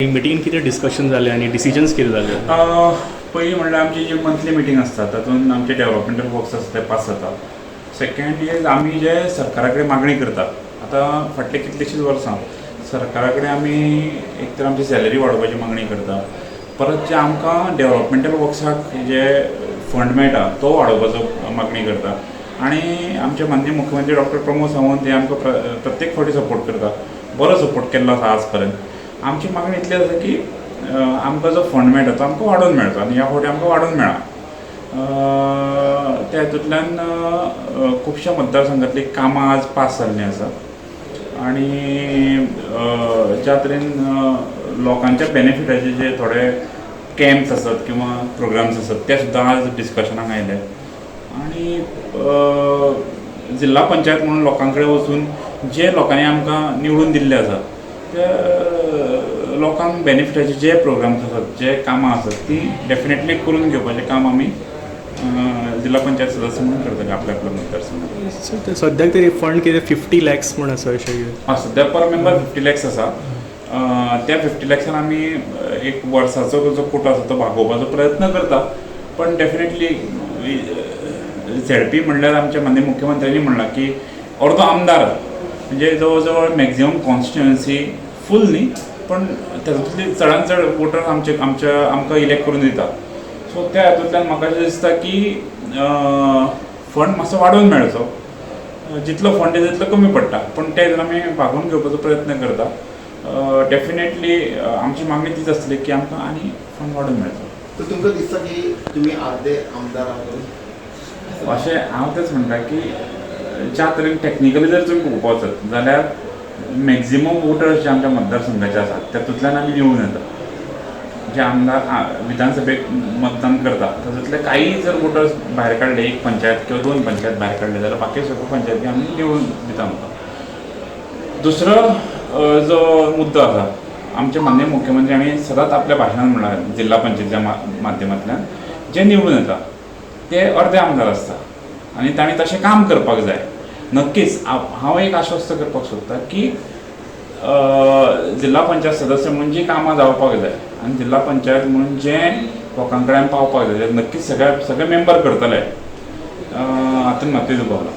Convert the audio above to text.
मिटींगेन कितें डिस्कशन जालें आनी डिसिजन्स कितें जाले? पयलीं म्हणल्यार आमची जी मंथली मिटींग आसता, तातूंत आमचे डेव्हलपमेंटल वर्क्स आसता ते पास जाता. सेकंड is आमी जे सरकारा कडेन मागणी करता, आतां फाटलीं कितलींशींच वर्सां सरकारा कडेन आमी एक तर आमची सॅलरी वाडोवपाची मागणी करता, परत जे आमकां डेव्हलपमेंटल वर्क्साक जे फंड मेळटा तो वाडोवपाचो मागणी करता. आनी आमचे माननीय मुख्यमंत्री डॉक्टर प्रमोद सावंत हे आमकां प्रत्येक फावटी सपोर्ट करता, बरो सपोर्ट केल्लो आसा. आज पर्यंत आमची मागणी इतली आसा की आमकां जो फंड मेळटा तो आमकां वाडोवन मेळचो आनी ह्या फावटी आमकां वाडोवन मेळ्ळा. त्या हितूंतल्यान खुबश्या मतदारसंघांतलीं कामां आज पास जाल्लीं आसा आनी ज्या तरेन लोकांच्या बेनिफिटाचे जे थोडे कॅम्प्स आसत किंवा प्रोग्राम्स आसत ते सुद्दां आज डिस्कशनाक आयले. आनी जिल्हा पंचायत म्हणून लोकां कडेन वचून जे लोकांनी आमकां निवडून दिल्ले आसा ते लोकांक बेनिफिटाचे जे प्रोग्राम्स आसात, जे कामां आसात, ती डेफिनेटली करून घेवपाचें काम आमी जिल्हा पंचायत सदस्य म्हणून करतले आपल्या आपल्या मतदारसंघात. सर, ते सद्याक तरी फंड कितें 50 लॅक्स म्हूण आसा अशें कितें? हय, सद्या पर मेंबर 50 लॅक्स आसा. त्या 50 लॅक्सान आमी एक वर्साचो जो कोटो आसा तो भागोवपाचो प्रयत्न करता. पण डेफिनेटली झेडपी म्हणल्यार आमच्या माननीय मुख्यमंत्र्यांनी म्हणलां की अर्दो आमदार, म्हणजे जवळ जवळ मॅक्झिमम कॉन्स्टिट्युएन्सी फूल न्ही, पण तातूंतली चडान चड वोटर आमचे आमच्या आमकां इलेक्ट करून दिता. सो त्या हातूंतल्यान म्हाका अशें दिसता की फंड मातसो वाडोवन मेळचो. जितलो फंड येता तितलो कमी पडटा, पूण ते हितून आमी भागोवन घेवपाचो प्रयत्न करता. डेफिनेटली आमची मागणी तीच आसतली की आमकां आनी फंड वाडोवन मेळचो. तर तुमकां दिसता की तुमी अर्दे आमदार आहात? अशें हांव तेच म्हणटा की ज्या तरेन टॅक्निकली जर तुमी पळोवपाक वचत जाल्यार मॅक्झिमम वोटर्स जे आमच्या मतदारसंघाचे आसात तातूंतल्यान आमी निवडून येता. जे आमदार विधानसभेक मतदान करता तातूंतले काही जर वोटर्स भायर काडले, एक पंचायत किंवा दोन पंचायत भायर काडले, जाल्यार बाकी सगळ्यो पंचायती आमी निवडून दिता आमकां. दुसरो जो मुद्दो आसा, आमचे माननीय मुख्यमंत्री हांणी सदांच आपल्या भाशणान म्हणलां, जिल्हा पंचायतीच्या माध्यमांतल्यान जे निवडून येता ते अर्दे आमदार आसता आनी तांणी तशें काम करपाक जाय. नक्कीच हांव एक आश्वस्त करपाक सोदतां की जिल्हा पंचायत सदस्य म्हणून जी कामां जावपाक जाय आनी जिल्हा पंचायत म्हणून जें लोकां कडेन पावपाक जाय, नक्कीच सगळे सगळे मेंबर करतले, हातून मातूय दुबाव ना.